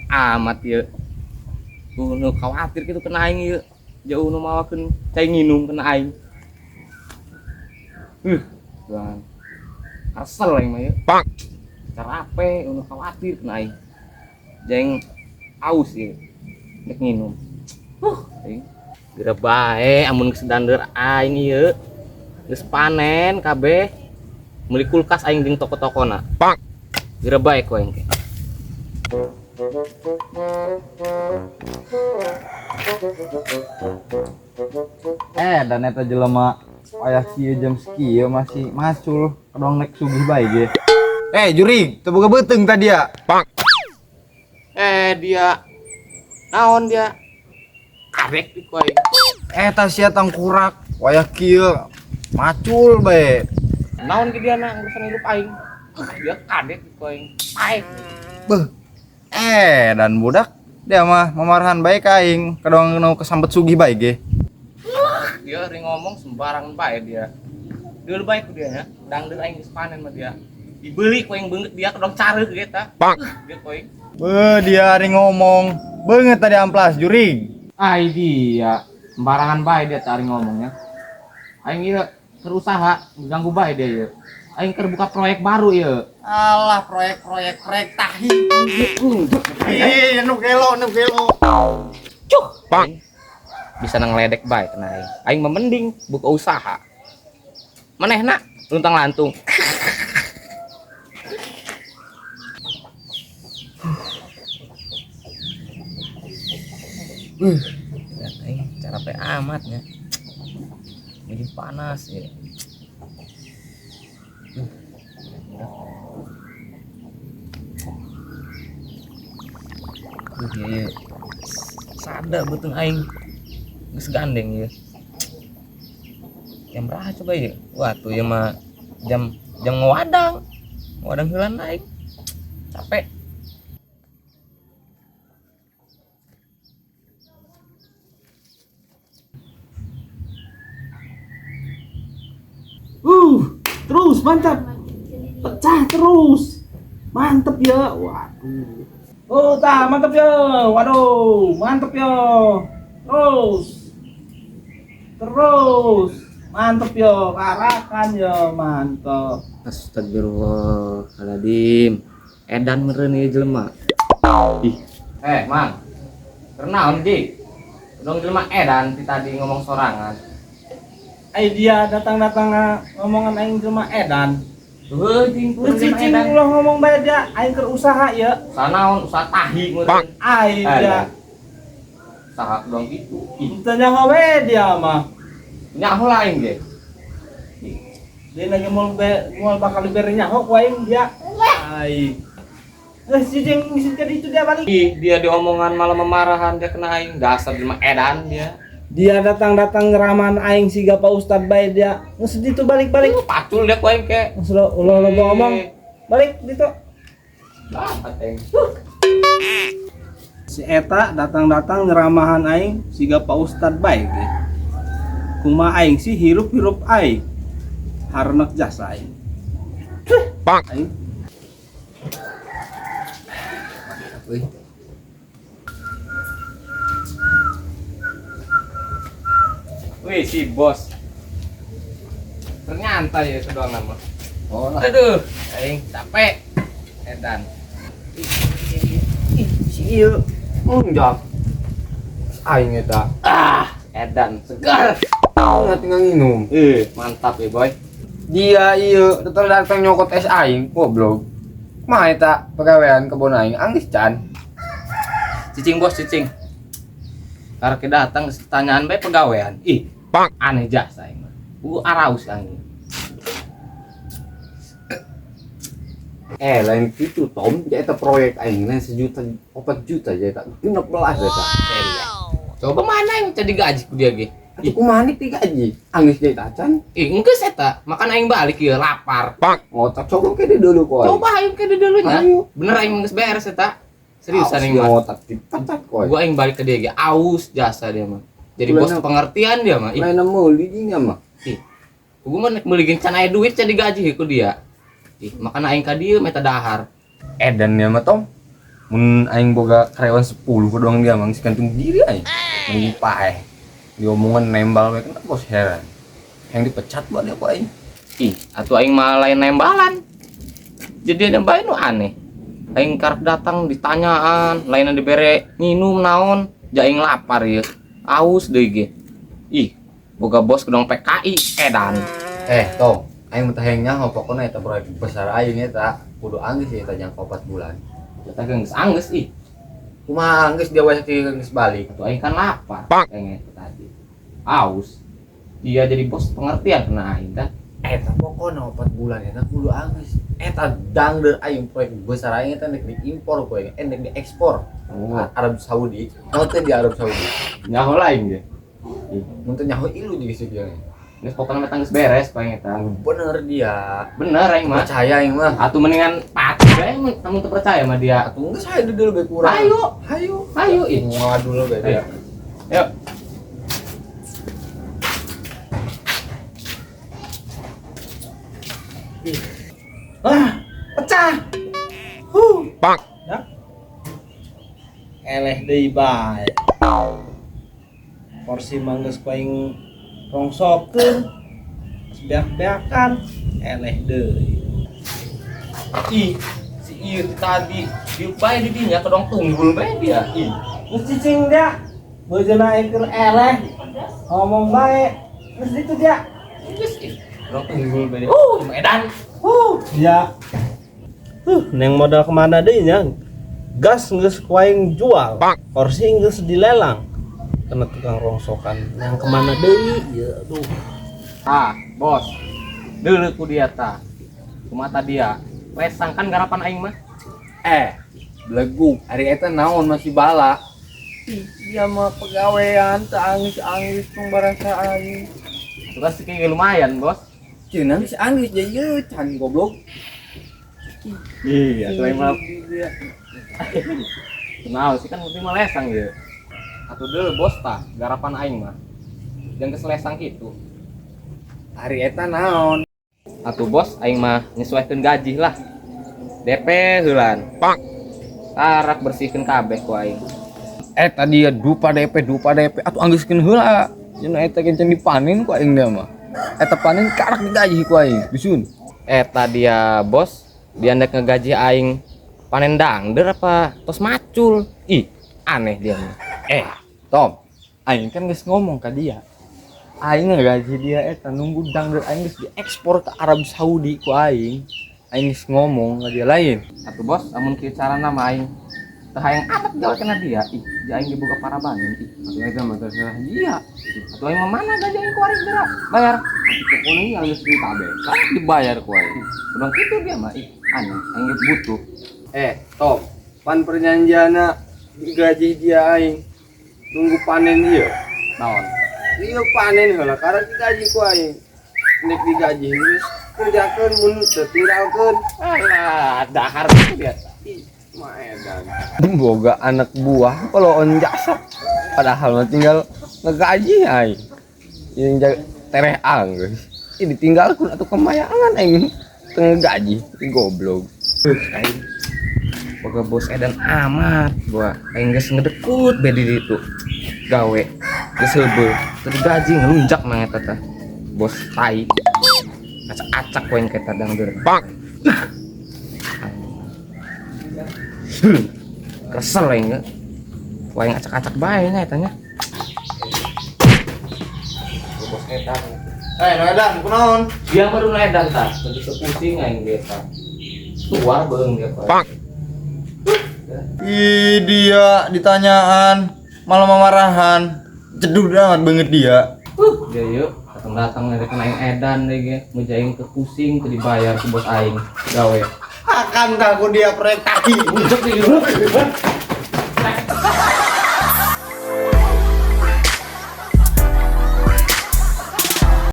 Amat ieu. Nu khawatir kitu kena aing ieu. Jauh nu mawakeun cai nginum kena aing. Doang. Kesel aing mah ieu. Carape nu khawatir kena aing. Jeng aus ieu. Nek nginum. Aing. Geura bae amun geus dandeur aing ieu. Geus panen kabeh. Meuli kulkas aing jeung toko-tokona. Geura bae ku aing teh. Dan eta jelema aya kieu jam sakieu masih macul kadang nek sugih bae ge. Jurig, teu boga beuteung tadi ya. Dia naon dia? Karek di ku aing. Eta sia tangkurak wayah kieu macul bae. Naon ge dia na urusan hidup aing. Dia kadek di ku aing. Paek. Beuh. Dan budak dia mah mamarahan bae ka aing, kadang nu kesambet sugih bae ge. Dia ring ngomong sembarangan bae dia. Deul bae ku dia nya, dangdeur aing geus panen mah dia. Dibeli ku aing beungeut dia kadang careuk ge eta. Dia ku aing. Beuh, dia ring ngomong beungeut tadi amplas jurig. Ai dia sembarangan bae dia tari ngomongnya. Aing ieu keur usaha ganggu bae dia ieu. Aing keur buka proyek baru ieu. Alah proyek-proyek proyek tahi. Ih, nu gelo, nu gelo. Cuh. Bisa nang ledek bae kena aing. Aing mah mending buka usaha. Manehna luntang lantung. Lihat aing cara pe amat nya. Jadi panas ya. Iya. Sada beuteung aing. Geus gandeng ieu. Jam berapa coba ieu? Wah, tuh ieu mah jam ngawadang. Ngawadang heula aing. Capek. Terus mantap. Pecah terus. Mantep ya. Waduh. Oh, tah mantep ya. Waduh, mantep ya. Terus. Terus. Mantep ya, karakan ya, mantep. Astagfirullahaladzim. Edan meureun ieu jelema. Ih. Mang. Keur naon, Ji? Dong jelema edan ti tadi ngomong sorangan. Ai dia datang-datang ngomongan aing jelema edan. Heuh, jeung Geus cicing ulah ngomong bae dia, aing keur usaha ieu. Usaha naon? Usaha tahi meureun. Ai dia. Usaha doang gitu. Ih. Teu nyaho we dia mah. Nyaho lah aing ge. Dia lagi moal bakal dibere nyaho ku aing dia. Ai. Geus cicing geus jadi itu dia balik. Ih, dia diomongan malah memarahan dia kena aing. Dasar jelema edan dia. Dia datang-datang ngeraman aing siga Pak Ustad bae dia. Geus ditu balik-balik. Pacul dia ku aing ke. Geus ulah loba ngomong. Balik ditu. Dapat aing. Si eta datang-datang ngeramahan aing siga Pak Ustad bae ge. Kumaha aing sih hirup-hirup aing. Harenek jasa aing. Aing. Euy. Wih, si bos. Ternyata ya sedoang nama. Oh lah. Aduh, aing capek. Edan. Ih, si ieu. Enggak. Aing eta. Ah, edan segar. Nggak tinggal nginum. Mantap ya, boy. Dia ieu datang-datang nyokot es aing, goblok. Mah eta pagawean kebon aing anggeus can. Cicing bos, cicing. Karek datang tanyaan bae pagawean. Ih, aneh jasa aing mah. Ugu araus aing. Lain gitu Tom, dia eta proyek aing lain sejuta, 4 juta jadi tak genep belas eta. Coba mana yang jadi gaji ku dia ge? Atuh kumaha nih digaji? Anggeus deui tacan. Ih, enggeus eta, makan aing balik ieu lapar. Ngotak coba ke dia dulu koy. Coba aing ke dia dulu nya. Ayo. Bener aing geus beres eta. Seriusan Aus, aing mah. Ngotak dipecat koy. Gua aing balik ke dia ge aus jasa dia mah. Jadi Lain bos pengertian dia mah. Ih. Lain meuli nya mah. Ih. Gua mah nek meuli can aya duit can digaji ku dia. Ih, makan aing ka dieu meta dahar. Edan dia mah Tom. Mun aing boga karyawan 10 doang dia mah geus gantung diri aing. Mending paeh. Diomongan nembal we kan bos heran. Yang dipecat buat dia ku aing. Ih, atuh aing mah lain nembalan. Jadi ada bae nu aneh. Aing karep datang ditanyaan, lainna dibere minum naon, ja aing lapar ieu. Aus deui ge. Ih, boga bos kedong PKI edan. Tong, aing mah teh hayang nyaho pokona eta proyek besar aing eta kudu anggeus eta jangka 4 bulan. Eta geus anggeus ih. Kumaha anggeus dia wae geus balik. Atuh aing kan lapar. Aing eta tadi. Aus. Dia jadi bos pengertian kena aing tah. Eta pokona 4 bulan eta kudu anggeus. Eta dangdeur aing proyek besar aing eta nek diimpor ku aing, nek diekspor. Oh. Arab Saudi. Naon teh di Arab Saudi? Nyaho lah aing ge. Mun teu nyaho ilu jeung geus dia. Geus pokona mah geus beres ku aing eta. Bener dia. Bener aing mah. Percaya aing mah. Atuh mendingan pati bae mun teu percaya mah dia. Atuh geus hayu dulu bae kurang. Hayu. Hayu. Hayu ih. Ngadu dulu bae dia. Ayo. Ah, pecah. Pak. Ya. Eleh deui bae. Porsi mangges ku aing rongsokeun. Beak-beakan eleh deui. Ih, si ieu tadi diuk bae di dinya kedong tunggul bae dia. Ih, geus cicing dia. Beujana aing keur eleh. Ngomong bae. Geus ditu dia. Geus ih, kedong tunggul bae dia. Edan. Ya. Neng modal kemana deui nya? Gas geus ku aing jual. Porsi geus dilelang. Kena tukang rongsokan. Yang kemana deui? Ya aduh. Ah, bos. Deuleu ku dia tah. Kumaha dia? Lesang kan garapan aing mah. Belegug. Ari eta naon masih bala. Ih, dia mah pegawean teu angis-angis tong barasa aing. Itu kan sih lumayan, bos. Cenah geus angis jadi ieu can goblok. Iya, atuh aing mah. Kunaon sih kan penting mah lesang ieu. Atuh deuleu bos tah garapan aing mah. Jangan keselesang kitu. Ari eta naon? Atuh bos aing mah nyesuaikeun gaji lah. DP heulan. Pak. Tarak bersihkeun kabeh ku aing. Tadi ya dupa DP, dupa DP atuh anggeuskeun heula. Cenah eta kencan dipanen ku aing dia mah. Eta panen karak digaji ku aing, dusun. Eta dia bos, dia ndek ngegaji aing panen dangder apa tos macul. Ih, aneh dia mah. Tom, aing kan geus ngomong ka dia. Aing ngegaji dia eta nunggu dangder aing geus diekspor ke Arab Saudi ku aing. Aing geus ngomong ka dia lain. Atuh bos, amun kieu carana mah aing teu hayang amat gawe kana dia. Ih, dia aing dibuka parabanin. Ih, atuh eta mah terserah dia. Atuh aing mah mana gaji aing ku ari geura bayar. Pokona ieu geus duit kabeh. Kan dibayar ku aing. Udah kitu dia mah. Ih, aneh, aing ge butuh. Tom, pan perjanjianna digaji dia aing nunggu panen ieu. Naon? Ieu panen heula karek digaji ku aing. Nek digaji geus kerjakeun mun teu tinggalkeun. Alah, dahar kitu dia. Ih, mah edan. Boga anak buah kalau on jasa. Padahal mah tinggal ngegaji aing. Yang jaga tereh anggeus. Ih, ditinggalkeun atuh kemayangan aing teu ngegaji, ih, goblok. Aing boga bos edan amat gua aing geus ngedekut be di ditu. Gawe geus heubeul, teu digaji ngelunjak nang eta tah. Bos tai. Acak-acak we ka eta dangdeur. Bang. Kesel aing ge. Wae acak-acak bae nya eta nya. Bos edan. Nu edan kunaon? Dia baru nu edan tah, teu pusing aing ge tah. Tuar beung dia Pak. Ih, dia ditanyaan malah memarahan. Ceduh banget banget dia. Dia yuk datang-datang mereka aing edan deh ge, mau jaing ke pusing ke dibayar ke bos aing gawe. Akan aku dia proyek tahi. Ujek di.